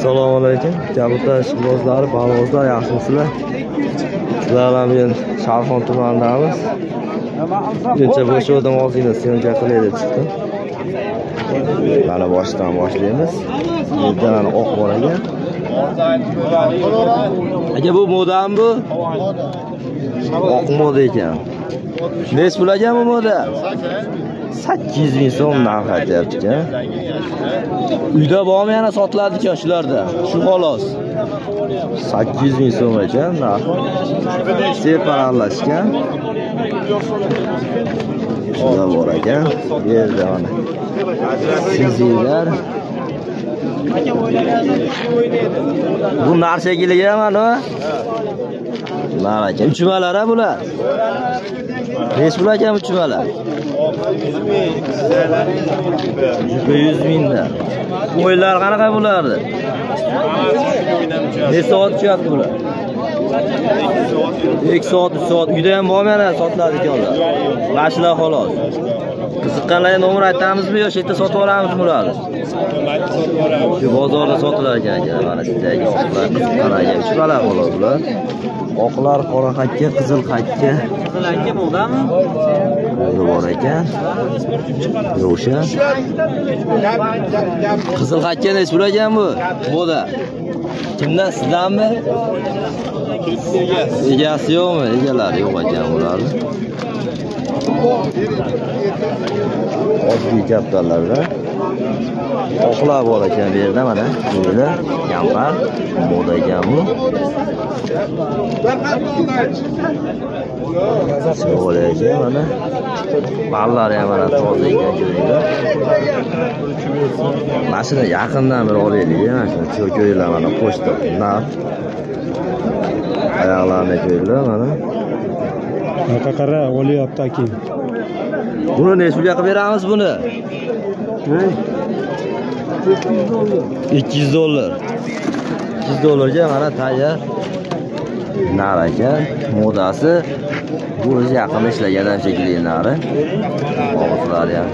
Assalomu alaykum. Kabutar ishqibozlari, parvozlar, yaxshimisizlar? Sizlar bilan bugun Sharxon tumanidamiz. Buguncha bo'sh o'dim, ozgina syomka qilay deb chiqdim. Mana boshdan boshlaymiz. Bu yerda mana oq bor ekan. Aka, bu modami bu? Oq moda ekan. Necha pul ekan bu moda? 800 ming so'm narx aytyapti ekan. Uyda bormi yana sotiladi ekan shularda? Shu xolos. 800 ming so'm ekan narxi. Separalashgan. Shular bor ekan. Bu yerda mana sizlar. Bu nar shekilli mana. Nar ekan. Uchmalar ha bular. Necha pul ekan uchmalar? 100 mingdan. O'yinlar qanaqa bo'lardi? Necha soat uchyapti bular? 2 soat, 3 soat. Uyda ham bormi yana sotiladi ekanlar? Mana shular xolos. Qiziqqanlarga nomer aytamizmi yo shu yerda sotib olamizmi bularni? Shu bozorda sotilar ekan aka. Mana sizdagi oqlar qiziqqanlarga uchmalar xolos bular. Oqlar qora hakka, qizil hakka. Qizil hakka modami? Bor ekan. Ro'shan. Qizil hakka necha pul ekan bu? Moda. Kimdan, sizdanmi? Egasi yo'qmi? Egalari yo'q ekan bularni. Oddiy kaptarlarda. Oqlar bor ekan bu yerda mana. Bular kampar, moda ekan bu. Chiroyli ekan mana. Ballari ham mana toza ekan ko'ringlar. Mana shuni yaqindan bir olaylik, mana shuni ko'ringlar mana pochta nar. Oyoqlarini ko'ringlar mana. Aka qara, olyapti aka. Buni necha pulga qilib beramiz buni? 200 dollar. 200 dollarga mana tayyor nar ekan, modasi. Bu o'zi yaqinda ishlagan ham shekilli nari. Og'izlari ham.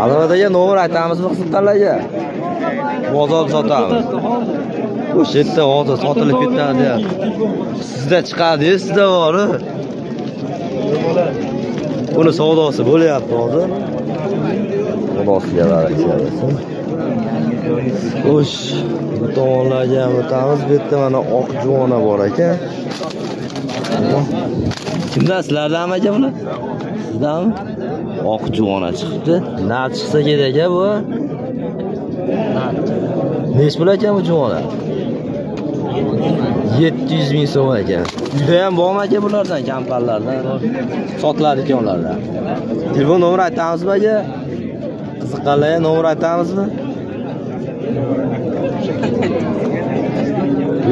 Azamat aka, nomer aytamizmi qiziqqanlarga? Bozorda sotamiz. O'sha yerda hozir sotilib ketadi deyapti. Sizda chiqadi, sizda bor. Buni savdosi bo'lyapti hozir. Savdosiga baraka bersin. Xo'sh, bu tomonlarga ham o'tamiz. Bu yerda mana oq juvona bor ekan. Kimdan, sizlardanmi aka bular? Sizdanmi? Oq juvona chiqibdi. Nar chiqsa kerak aka bu. Necha pul ekan bu juvona? 700 ming so'm ekan. Uyda ham bormi aka bulardan, kamparlardan? Sotiladi ekan ulardan. Telefon nomeri aytamizmi aka? Qiziqqanlarga nomer aytamizmi?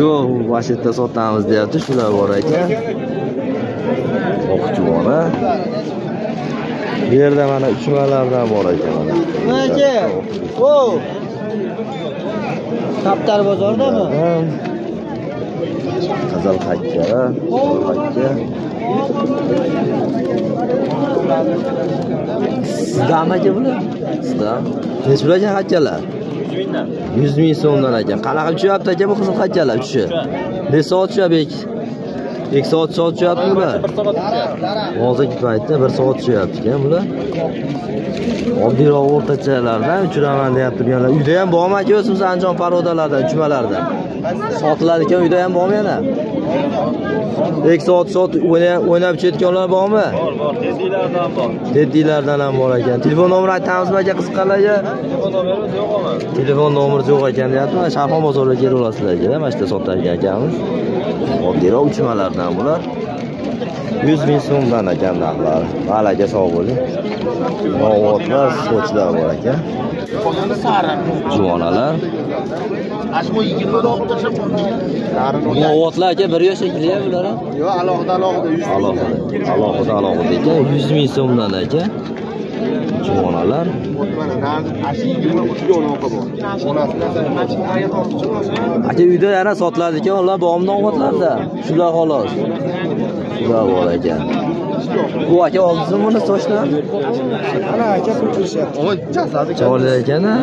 Yo'q, bu yerda sotamiz deyapti. Shular bor ekan. Oq juvona. Bu yerda mana uchmalardan bor ekan mana. Aka, o. Kaptar bozordami? Qizil hakka, hakka. Sizdami aka bular? Sizdan. Necha pul ekan hakkalar? 100 ming so'mdan ekan. Qanaqa uchyapti aka bu qizil hakkalar uchishi? Necha soat uchyapti? 2 soat uchyapti bular. Hozirgi paytda 1 soat uchyapti ekan bular. Oddiyroq o'rtachalardan uchiraman deyapti turganlar. Uyda ham bormi aka o'zimiz Andijon parodalardan, uchmalardan? Sotiladi ekan, uyda ham bormi yana? 2 soat o'ynab uchayotganlar bormi? Bor, bor. Teddilardan bor. Teddilardan ham bor ekan. Telefon nomeri aytamizmi aka qiziqqanlarga? Telefon nomerimiz yo'q ama. Telefon nomeri yo'q ekan deyapti. Mana Sharxon bozoriga kelib olasizlar aka, mana shu yerda sotadigan akamiz. Oddiyroq uchmalardan bular. 100 ming so'mdan ekan narxlari. Mayli aka, sog' bo'ling. Novvotlar, sochlar bor ekan. Juvonalar. Novvotlar aka bir yosh shekilli bular ham? Yo'q, alohida alohida 100 ming. Alohida alohida ekan, 100 ming so'mdan aka. Juvonalar. Aka uyda yana sotiladi ekan, ular bormi novvotlarda? Shular xolos. Bular bor ekan. Bu aka oldizmi buni sochlar? Ana aka pul qilishyapti. Chiroyli ekan, a?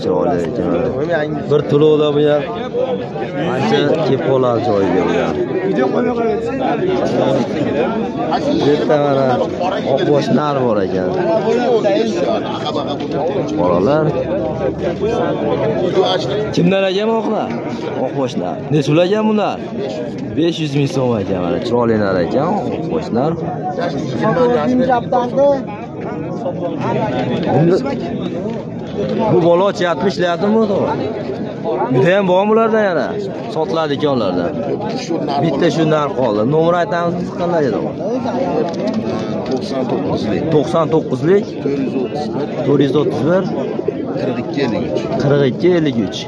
Chiroyli ekan. Bir to'lovda bu ham ancha kelib qoladi joyiga bu ham. Bu yerda mana oqbosh nar bor ekan. Bolalar. Kimdan ekan oqlar? Oqboshlar. Necha pul ekan bular? 500 ming so'm ekan mana chiroyli nar ekan oqboshlar. Bu bola 60 layaptimi bu? Juda ham bormi ulardan yana? Sotiladi ekan ulardan. Bitta shu narx qoldi. Nomer aytamiz qanday edi? 99lik 99lik 431 42 53. 42 53.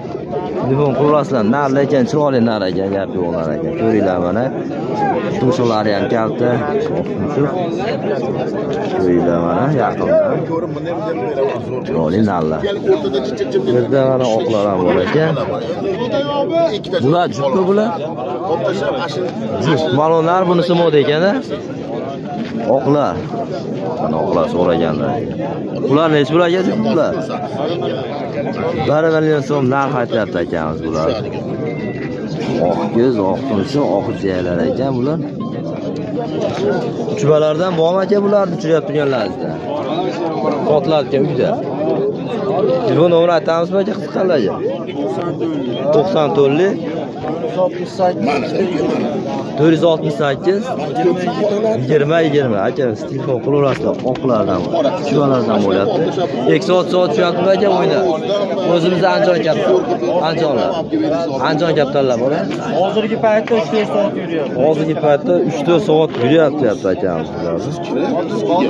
Telefon qilasizlar, nar ekan, chiroyli nar ekan, gap yo'q nar ekan. Ko'ringlar mana. Tumshuqlari ham kalta, tumshuq. Ko'ringlar mana yaqindan. Chiroyli narlar. Bu yerda mana oqlar ham bor ekan. Bular juftmi bular? Juft. Mana nar bunisi moda ekan-a? Oqlar. Mana oqlar so'raganlar. Bular necha pul aka bular? 1 million so'm narx aytyapti akamiz bular. Oq ko'z, oq tumshuq, oq jiyalar ekan bular. Uchbalardan bormi aka bularni uchirib turganlaringizda? Sotiladi ekan uyda. Telefon nomerini aytamizmi aka qiziqqanlarga? 94 468 20 20 aka telefon qilaverasizlar. Oqlardan, chuvalardan bo'lyapti. 2 soat tushyapti aka o'yda. O'zimiz Andijon kapital. Andijonlar. Andijon kapitallar bor. Hozirgi paytda 3-4 soat yuryapti. Hozirgi paytda 3-4 soat yuryapti deyapti akamiz.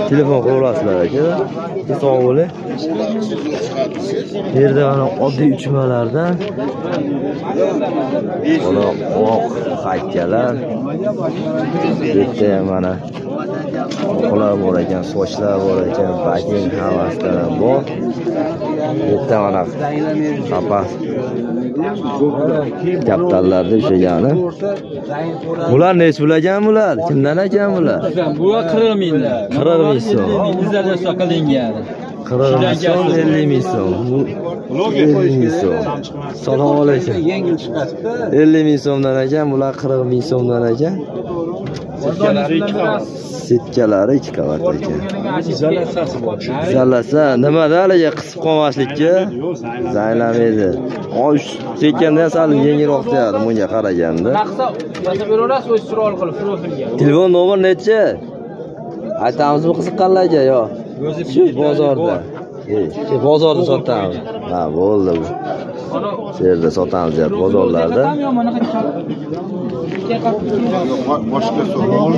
Telefon qilaverasizlar aka. Sog' bo'ling. Bu yerda mana oddiy uchmalardan mana oq hakkalar. Bu yerda ham mana oqlar bor ekan, sochlar bor ekan, baking hammasidan ham bor. Bu yerda mana qafas kaptallarda ushlagani. Bular necha pul ekan bular? Kimdan ekan bular? Bular 40 mingdan. 40 ming so'm. Izolyatsiya qilingan. 40 ming so'm, 50 ming so'm. Bu 50 ming so'm. Assalomu alaykum. Yengil chiqadi-da. 50 ming so'mdan ekan, bular 40 ming so'mdan ekan. Setkalari 2 qavat ekan. Izolyatsiyasi bor. Izolyatsiya nimada haligi qisib qolmaslikka? Zanglamaydi. Osh sekkanda ham sal yengilroq tegadi bunga qaraganda. Naqsa yozib beraverasiz, o'zi chiroyli qilib profilga. Telefon nomer necha? Aytamizmi qiziqqanlarga yo? Shu bozorda. Shu bozorda sotamiz. Ha, bo'ldi bu. Shu yerda sotamiz deyapti bozorlarda. Boshqa so'm.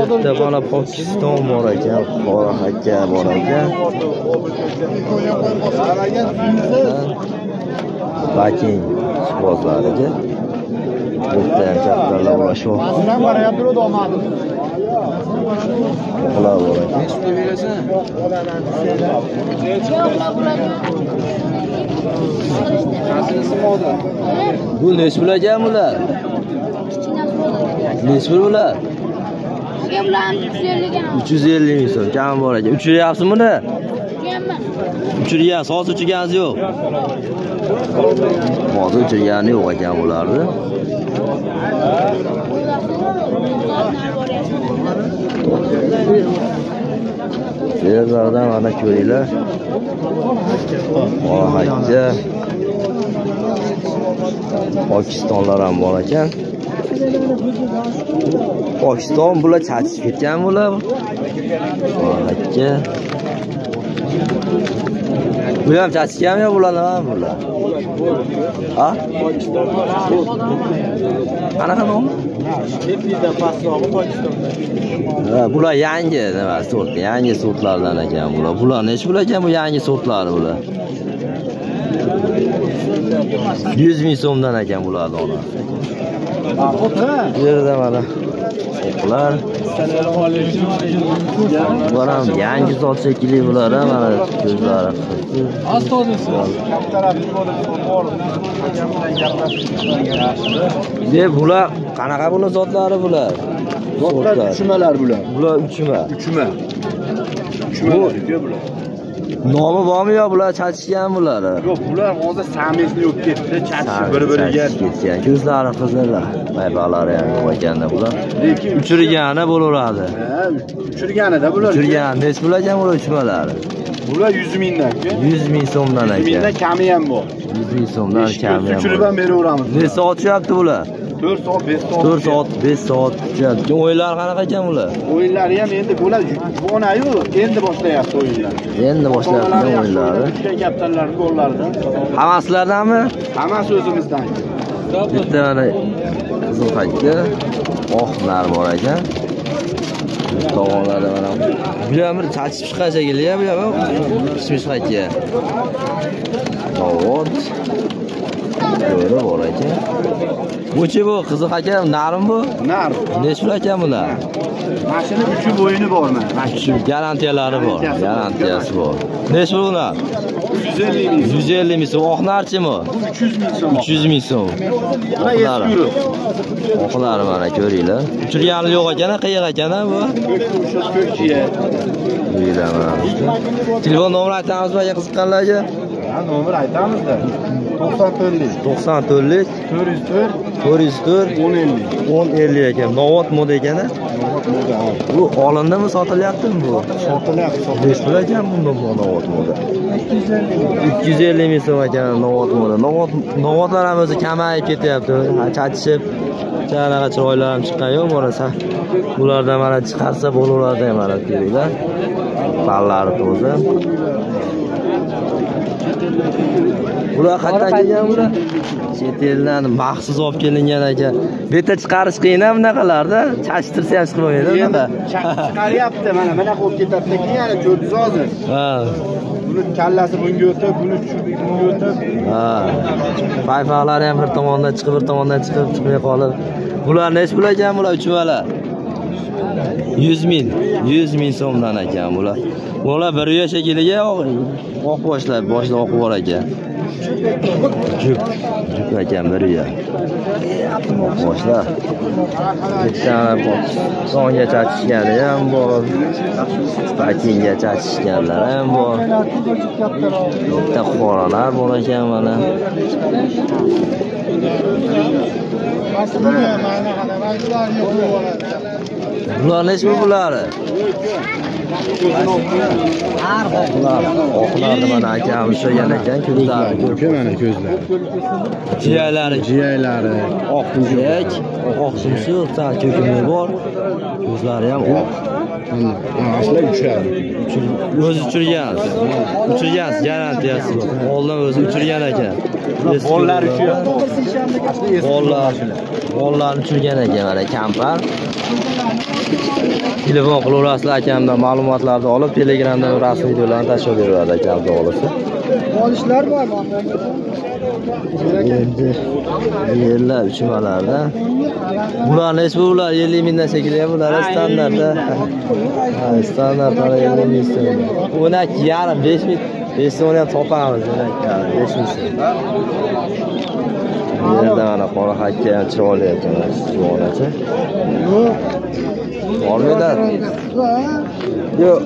Bitta mana Pokiston bor ekan, qora hakka bor ekan. Baking bozoriga. Bu yerda ham kattalar bor shu. Oqlar bor ekan. Bu necha pul ekan bular? Necha pul bular? 350 ming so'm. Kam bor ekan. Uchiryapsizmi buni? Uchirgan, hozir uchirganingiz yo'q. Hozir uchirgani yo'q ekan bularni. Yerlardan mana ko'ringlar. Ohakka. Pokistonlar ham bor ekan. Pokiston bular chachib ketgan bular. Ohakka. Bu ham chachganmi yo bular nima bular? Ha? Qanaqa nomi? Teplikdan pastrog'i Pokistonda. Ha, bular yangi nima sort, yangi sortlardan ekan bular. Bular necha pul ekan bu yangi sortlari bular? 100 ming so'mdan ekan bularni onasi. Bu yerda mana o'qlar. Bular ham yangi zot shekilli bular ham mana ko'zlari. De bular qanaqa buni zotlari bular? Zotlar uchmalar bular. Bular uchma. Uchma. Uchmalar bular. Nomi bormi yo bular chachishgan bular? Yo'q, bular hozir samesni yo'q ketdi, chachishib bir-biriga ketgan. Ko'zlari qizil, paypaqlari ham yo'q ekanda bular. Lekin uchirgani bo'laveradi. Ha, uchirganida bular. Uchirgan, nech pul ekan bular uchmalari? Bular 100 mingdan aka. 100 ming so'mdan aka. 100 mingdan kami ham bor. 100 ming so'mdan kami ham. Uchirib ham beraveramiz. Necha soat uchyapti bular? 4 soat, 5 soat. 4 soat, 5 soat uchyapti. O'yinlar qanaqa ekan bular? O'yinlari ham endi bo'ladi. Juvonayu endi boshlayapti o'yinlar. Endi boshlayapti o'yinlari. Uchgan kaptarlarning gollaridan. Hammasilardanmi? Hammasi o'zimizdan. Bitta mana qizil hakka, oqlar bor ekan. Tomonlarda mana bular ham bir chachib chiqqan shekilli, bular ham pishmish hakka. Tovot. Ko'ri bor ekan. Buchi bu qizil aka narmi bu? Nar. Necha pul ekan bular? Mashina 3 bo'yini bormi? Shu garantiyalari bor, garantiyasi bor. Necha pul bular? 150 ming. 150 ming so'm. Oq narchimi? 300 ming so'm. 300 ming so'm. Oqlari. Oqlari mana ko'ringlar. Uchirgani yo'q ekan, qiyiq ekan bu. Ko'kchiya. Ko'ringlar mana. Telefon nomeri aytamizmi aka qiziqqanlarga? Ha, nomer aytamiz-da. 94lik. 94lik 404 404 1050. 1050 ekan. Novot moda ekan. Novot moda. Bu olindimi, sotilyaptimi bu? Sotilyapti, sotilyapti. Necha pul ekan bunda Novot moda? 250 ming so'm ekan Novot moda. Novotlar ham o'zi kamayib ketyapti. Chachishib, qanaqa chiroylar ham chiqqan yo'q, borasa. Bulardan mana chiqarsa bo'laveradi mana ko'ringlar. Pallari toza. Bular qayerdan kelgan bular? Chet eldan maxsus olib kelingan ekan. Bu yerda chiqarish qiyin ham bunaqalarda, chachtirsa ham chiqib bo'lmaydi bunaqa. Chiqaryapti mana, mana qo'yib ketadi keyin yana ko'rdingiz hozir. Ha. Buni kallasi bunga o'tib, buni tushib bunga o'tib. Ha. Paypaqlari ham bir tomondan chiqib, bir tomondan chiqib, chiqmay qolib. Bular necha pul ekan bular uchmalar? 100 ming, 100 ming so'mdan ekan bular. Bular bir yosh shekilliga oq boshlar, boshida oq bor ekan. Jup ekan bir uya. Boshlar. Bitta Pokistonga chachishgani ham bor. Pakinga chachishganlar ham bor. Bitta qoralar bor ekan mana. Bular necha pul bulari? Bular oqlarni mana akam ushlagan ekan, ko'zlari ko'rka mana ko'zlari. Jiyaklari, jiyaklari oq jiyak, oq tumshuq, sal ko'kimli bor. Ko'zlari ham oq. Mana uchadi. O'zi uchirgansiz. Uchirgansiz, garantiyasi bor. Oldin o'zi uchirgan ekan. Bollar uchyapti. Bollar uchirgan ekan mana kampar. Telefon qilaverasizlar akamdan ma'lumotlarni olib, Telegramdan rasm videolarni tashlab beradi akam xohlasa. Olishlar bormi? Endi yerlar uchmalarda. Bular necha pul bular? 50 mingdan shekilli bular standartda. Ha, standart 50 ming so'm. 12,5 5 ming, 5 so'mni ham topamiz, 12,5 5 ming so'm. Bu yerda mana qora hakka ham chiroyli ekan, juvonacha. Yo'q. Olmaydi. Yo'q,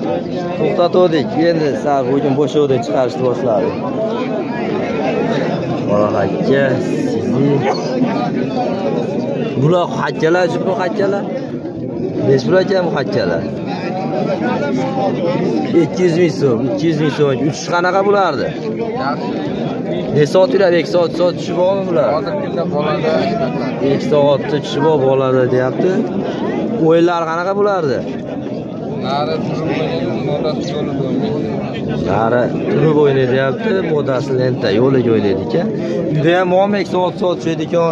to'xtatuvdik. Endi sal bugun bo'shovdik, chiqarishni boshladik. Qora hakka, sizi. Bular hakkalar, bu hakkalar. Necha pul ekan bu hakkalar? 200 ming so'm, 200 ming so'm. Uchish qanaqa bo'lardi? Necha soat yuradi? 2 soat, soat tushib bormi bular? Hozirgi kunda bo'ladi. 2 soatda tushib bo'ladi deyapti. O'yinlar qanaqa bo'lardi? Nari turib o'ynaydi, modasi yo'lida o'ynaydi. Nari turib o'ynaydi deyapti, modasi lenta yo'liga o'ynaydi ekan. Uyda ham bormi 2 soat soat tushadi ekan,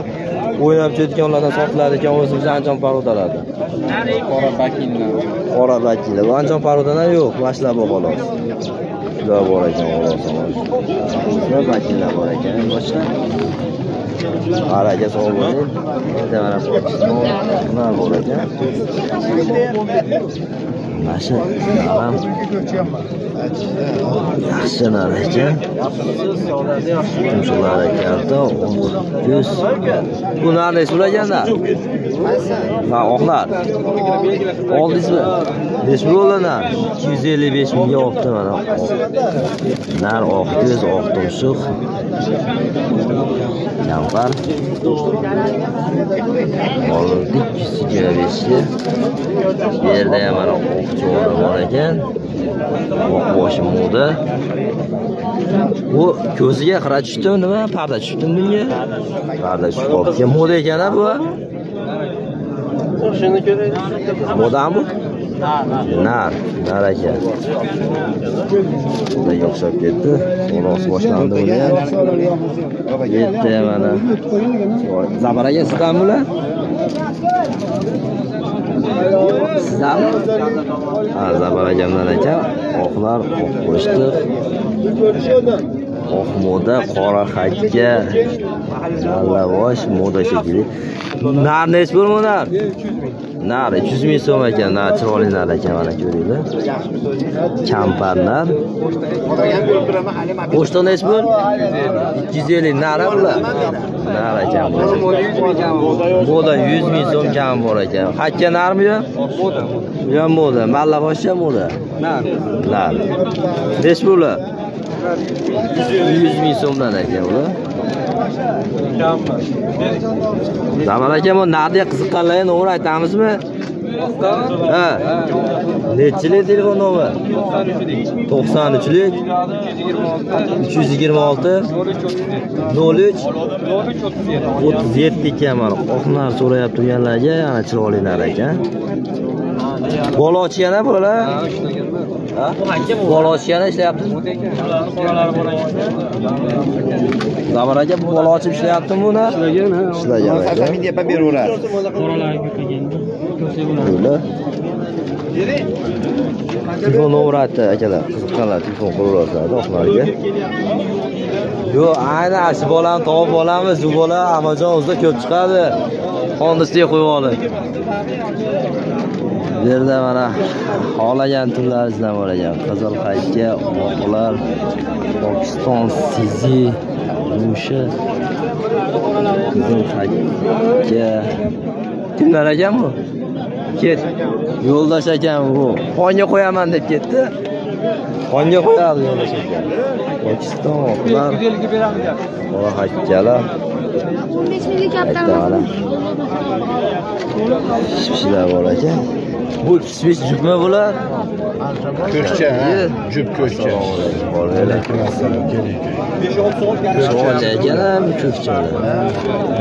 o'ynab tushadiganlardan sotiladi ekan, o'zimiz Andijon parodalarda. Qora bakinlar. Qora bakinlar. Andijon parodadan yo'q, mashlar bor xolos. Shular bor ekan, xolos. Shular bakinlar bor ekan, boshqa. Qaraga sog' bo'ling. Endi mana Pokiston, ular bor ekan. Mana shu ham yaxshi nar ekan. Tumshuqlar kalta, ko'z. Bu nar nechi pul ekan-da? Ha, oqlar. Oldingizmi? Nechi pul bo'ldi nar? 255 mingga olibdi mana. Nar oq ko'z, oq tumshuq. Kampar. Oldi 225 ga. Bu yerda ham mana oq cho'ri bor ekan. Oq boshi moda. Bu ko'ziga xira tushdimi, nima? Parda tushdimi bunga? Parda tushib qolibdi. Moda ekan-a bu? Modami bu? Nar, nar ekan. Bunga o'xshab ketdi. So'roq boshlandi buni ham. Yetti mana. Zafar aka, sizdanmi bular? Sizdanmi? Ha, Zafar akamdan ekan. Oqlar, oq qo'shtiq. Oq moda, qora hakka, mallavosh, moda shekilli. Nar nechi pul bu nar? Nar 300 ming so'm ekan, nar chiroyli nar ekan, mana ko'ringlar. Kampar nar. Qo'shtiq nechi pul? 250 nar bular. Nar ekan bu. Moda 100 ming so'm kam bor ekan. Hakka narmi bu? Bu ham moda, mallavosh ham moda. Nar. Nar. Nechi pul ular? 100 ming so'mdan ekan ular. Zaman aka, bu narga qiziqqanlarga nomer aytamizmi? Ha. Nechilik telefon nomeri? 93lik 326 03 37 ekan mana. Oqlar so'rayapti turganlarga, ana chiroyli nar ekan. Bola ochgan bular? Ha? Bola ochgan ishlayapti. Zamon aka, bu bola ochib ishlayaptimi buni? Ishlagan, ha. Ishlagan. Menga beraveradi. Bular. Telefon nomeri aytdi akalar, qiziqqanlar telefon qilaveradi oqlarga. Yo'q, aynan shu bolani topib olamiz, bu bola Amazon o'zida ko'p chiqadi. Xonni ustiga qo'yib olin. Bu yerda mana xohlagan turlaringizdan bor ekan. Qizil hakka, oqlar, Pokiston sizi, musha, qizil hakka. Kimlar ekan bu? Ket. Yo'ldosh ekan bu. Xonga qo'yaman deb ketdi. Xonga qo'yadi yo'ldosh ekan. Pokiston oqlar, qora hakkalar. 15 mingga katta. Kishmishlar bor ekan. Bu kishmish jupmi bular? Ko'kcha, ha, jup ko'kcha. Alaykum assalom, keling. 5-6 soat ekan, bu ko'kchalar.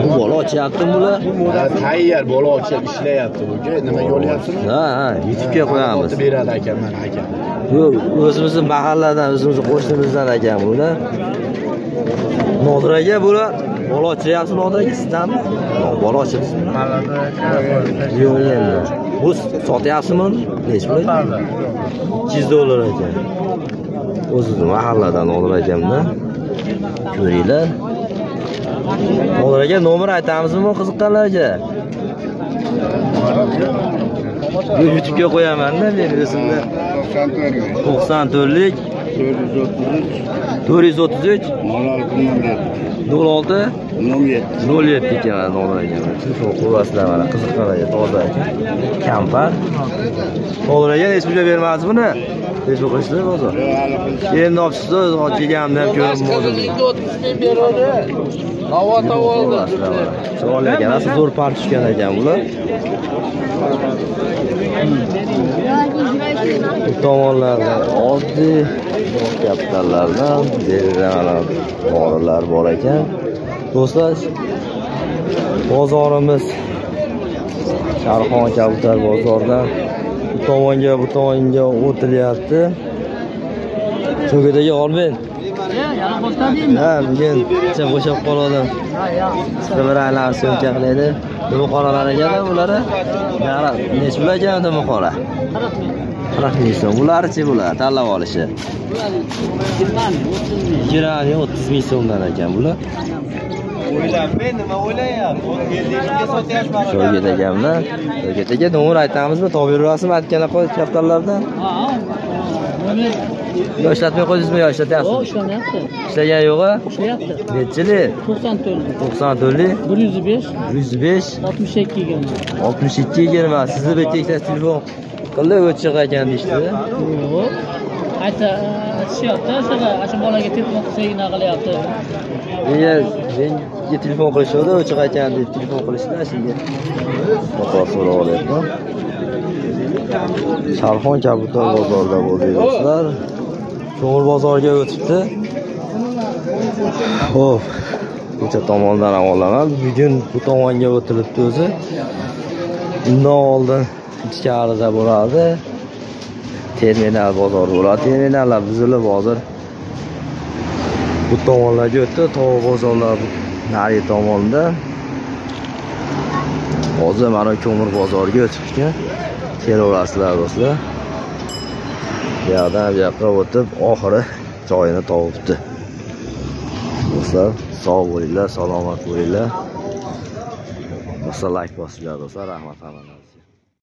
Bu bola ochyaptimi bular? Tayyor bola ochib ishlayapti bu. Nimaga olyapsizmi? Ha, ha, YouTube'ga qo'yamiz. Beradi aka, mana aka. Bu o'zimizni mahalladan, o'zimizni qo'shnimizdan ekan bular. Nodir aka, bular bola ochyapsizmi Nodir aka, sizdanmi? Bola ochyapsizmi? Yo'q endi. Bu sotyapsizmi? Nechi pul? $200 ekan. O'zimizni mahalladan Nodir akamdan. Ko'ringlar. Nodir aka, nomer aytamizmi qiziqqanlarga? Bu YouTube'ga qo'yaman-da men o'zimni. 94lik 433 06 07 ekan Nodir aka. Telefon qo'yasizlar mana qiziqqanlarga toza ekan. Kampar. Nodir aka nechi pulga bermaysiz buni? Nechi pul qilishdi bozor? Endi olib chiqdi, kelganimda ham ko'rib bo'ldim. 30 ming beradi. Navota oldi. Chiroyli ekan, asli zo'r par tushgan ekan bular. Bu tomonlarda oddiy kapitallardan berilgan borilar bor ekan. Do'stlar, bozorimiz Sharxon kabutar bozoridan bu tomonga, bu tomonga o'tilyapti. Cho'kadagi olmang. Ha, bugun picha bo'shab qoldim. Bir aylanib so'mka qilaydi. Dumuqoralar ekan bulari. Nechi pul ekan dumuqora? 40 ming so'm. Bularchi bular tanlab olishi. 20 ming, 30 ming so'mdan ekan bular. O'ylanmay nima o'ylayapti? 50 ga sotyapman. Shavkat akamdan. Shavkat aka, nomer aytamizmi? Topib beraverasizmi aytgan kaptarlardan? Yo ishlatmay qo'ydingizmi, yo ishlatyapsizmi? Yo'q, ishlamayapti. Ishlagan yo'q-a? Ishlayapti. Nechilik? 94. 94 105 105 62 20. 62 20. Sizni bitta ikkita telefon qildi, o'chiq ekan deyishdi. Yo'q. Ayta aytishyapti, o'sha bolaga telefon qilsak nima qilyapti. Menga telefon qilishdi, o'chiq ekan deb telefon qilishdi, shunga. Qo'rqoq so'rab olyapman. Sharxon kabutar bozorida bo'ldik do'stlar. Ko'mir bozoriga o'tibdi. Xo'p, ko'cha tomondan ham olaman. Bugun bu tomonga o'tilibdi o'zi. Undan oldin ichkarida bo'ladi. Terminal bozori bo'ladi. Terminallar buzilib hozir bu tomonlarga o'tdi. Tovuq bozorlar nari tomonda. Hozir mana ko'mir bozoriga o'tibdi. Kelaverasizlar do'stlar. Bu yoqdan bu yoqqa o'tib oxiri joyini topibdi. Do'stlar, sog' bo'linglar, salomat bo'linglar. Do'stlar, like bosinglar do'stlar, rahmat hammalarga.